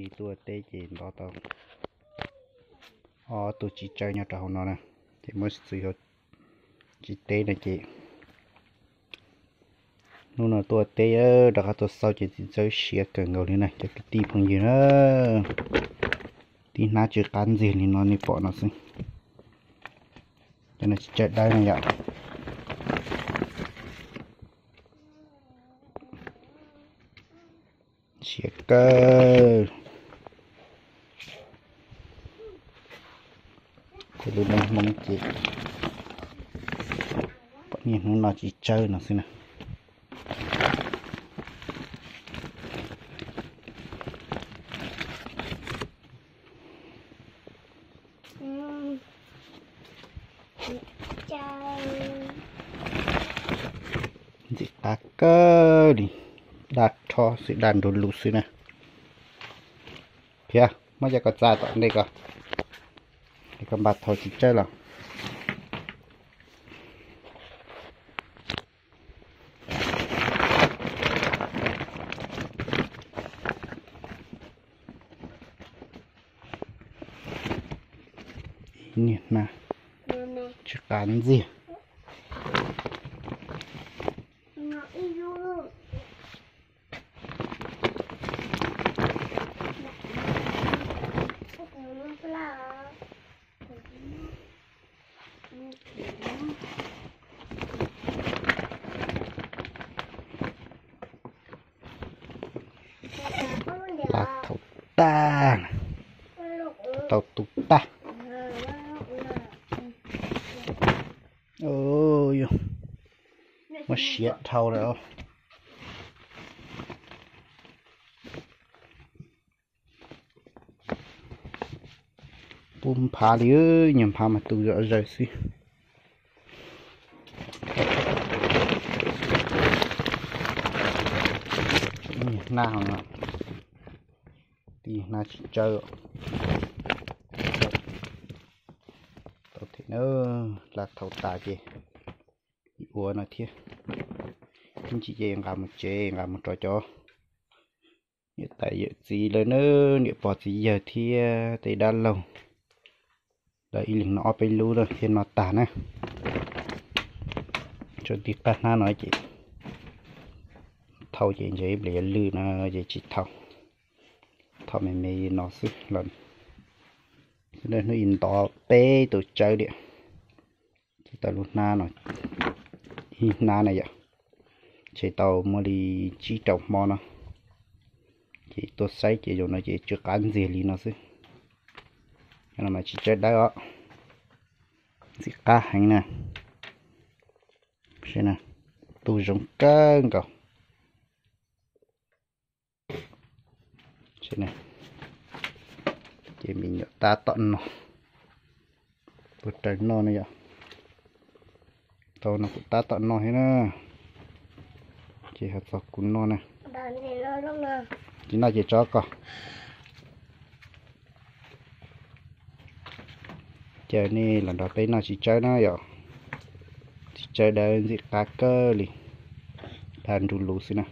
Txiv tuaj teb ces ntov tau ob tug txiv tsawb nyob rau hauv no na, ces muab txiv txiv teb no ces hnub no tuaj teb rov qab tuaj xauj ces txiv txawb siav kawg nkaus li na cov kwv tij phooj ywg na. Tib hnab tsw qab ntxiag li no nej pom no xwb. Cov no txiv tsawb dawb no yom. Siav kawg. Tej lub neej Hmoob ces pom niaj hnub no txiv tsawb no xwb na. Ntxim qab kawg li, daj rho xwb, daj nrug lus xwb na. Phiab, muab cov ko txav tom ntej ko, es koj npaj thau txiv tsawb los. Ib niag hnab tsw qab ntxiag. Hla thaum tag, tau tu tag. Yog, muab siav dhau lawm. Pub nphav li, nyuag nphav mas tu zom zaws xwb. Hnab, tib hnab tsis tsawb. Tau thiab na, hla thaum tas ces ua no thiab. Ib ntsis ces nqa mus tsev, nqa mus rau cov yawm tais yawm txiv lawv na, niam pog txiv yawg thiab tej dab laug. Lawv ib leeg noj ob peb lub na thiaj noj tag na. Tsuas tib qab hnab no ces thau ces ntses ib pliag yuav lwj no ces tsis thau. Thau me me no xwb los. Hnub ib ntov peb tus tsawb tiam. Ces tau lub hnab no, ib hnab na yom, ces tau muaj li tsib rau hmo no. Ces tuaj saib ces zaum no ces tsw qab ntxiag li no xwb. Cov no mas tsis tsawb dawb os, ntxim qab heev na. Tu zoo kawg nkaus. Ces me nyuam tab tom noj, tuaj raws noj ne yom. Tau no kuv tab tom noj thiab na, ces ho txog kuv noj na. Tsis noj ces tso koj. Caw nej los nrog peb noj txiv tsawb na yom. Txiv tsawb dawb ntxim qab kawg li, dag nrug lus xwb na.